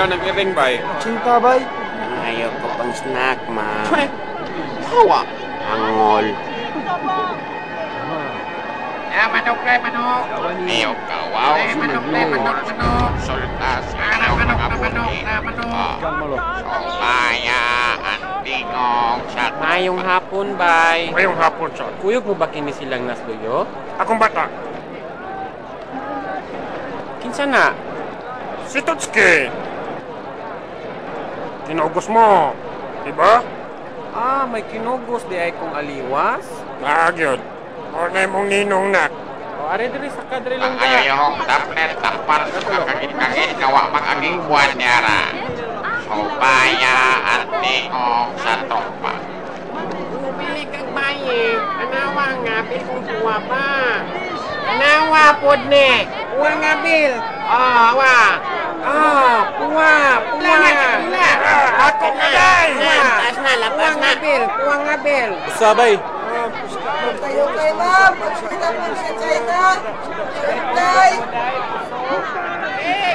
Nag-ring bay. Cinta bay. Ayaw ko pang snack, ma. Hawa. Angol. Ah, manok pre, manok. Ayaw ka, wow. Eh, manok pre, manok, manok. Sulta sa Ah, inyong manok mga na manok puti. na manok. Sumaya ang tingog sa Mayong hapon, bay. Mayong hapon, son. Kuyog mo ba kini silang nasluyo? Akong bata, Kinsa na? si Totski. Kinugos mo, diba? Ah, may kinugos di ay kong aliwas. Nagyod. O na mong ninong na. O, are diri sa kadre lang Ang ayaw tablet takpan sa kakagin-kagin kawa mag-aging buwan niyara. Supaya at tingog sa tropa. Bili kang baye. Anawa nga, bil kong kuwa pa. Anawa pod ne. Kuwa nga bil. Ah, wa. Ah, kuwa, kuwa. Ako ka day! Lapas na, lapas na. Bil, kuwa nga bil. Sabay. Tayo kay ma'am. Pagsulit po sa China. Tay. Eh,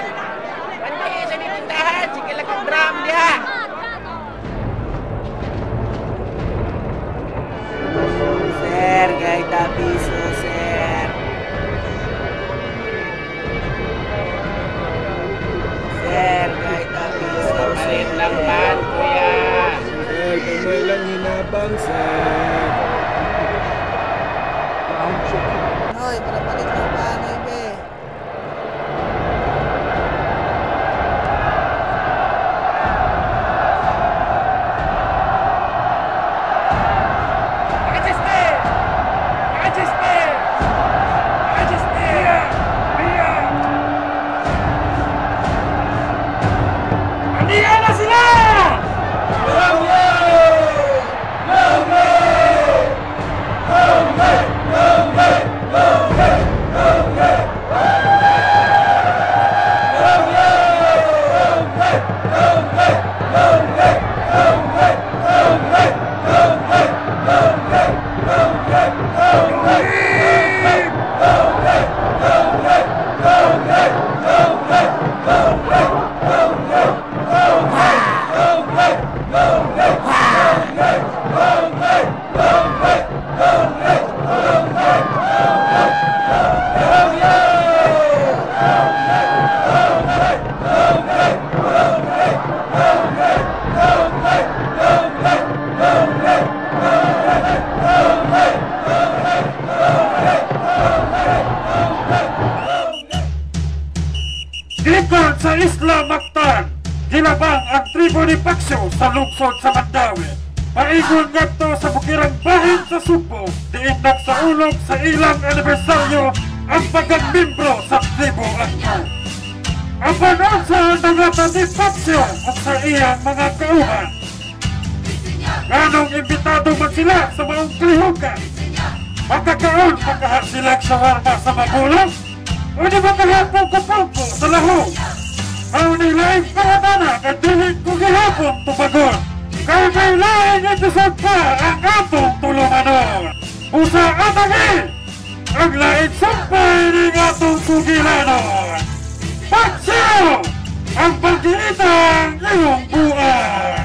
bantay sa tindahan. Sige lang kang drum diha. Sir, gaita piso, sir. Sir, gaita piso, Palit lang pan, kuya. Sir, gamay lang hinabang, sir. Noy, para palit lang pa, Noy, be. Akajiste! Akajiste! Akajiste! Bia! Aniya na sila! Gikan sa Isla Mactan, gilabang ang tribo ni Paxio sa lungsod sa Mandaue. Paingon ngadto sa bukirang bahin sa Sugbo, diin nagsaulog sa ilang anibersaryo ang pagkagmimbro sa tribo adto. Apan unsa ang nangata ni Paxio ug sa iyang mga kauban? Nganong imbitado man sila sa maong klihukan? Makakaon makahar sila shawarma sa magulang? O di ba kahapon kupulpo sa lahong? Ang nilaing pangatana nga dili ko gihapon tubagon. Kay may laing episode pa ang atong tulumanon. Usa atagi ang laing sampay ning atong sugilanon. Paksiw! Ang paggiitang iyong buwan!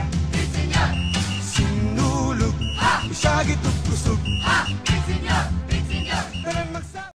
Sinulog, syagit ug kusog.